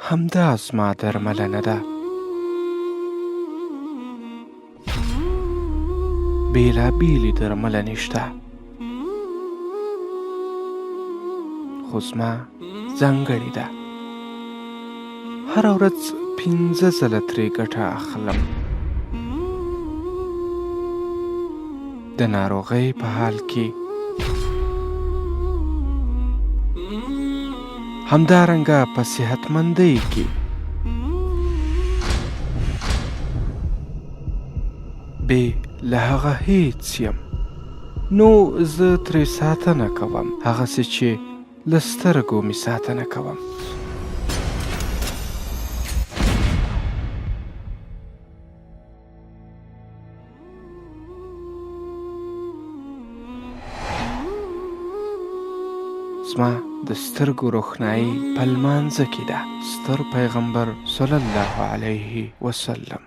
همدا زما درملنه ده. بېلابېلې درملنې شته، خو زما ځانګړې ده. هره ورځ 5 ځله ترې ګټه اخلم. د ناروغۍ په حال کې همدارنګه په صحتمندۍ کې بې له هغه هیڅ یم، نو زه ترې ساتنه کوم، هغسې چې له سترګو مې ساتنه کوم. زما د سترګو روښنايي په لمانځه کې ده. ستر پیغمبر صلی الله علیه وسلم.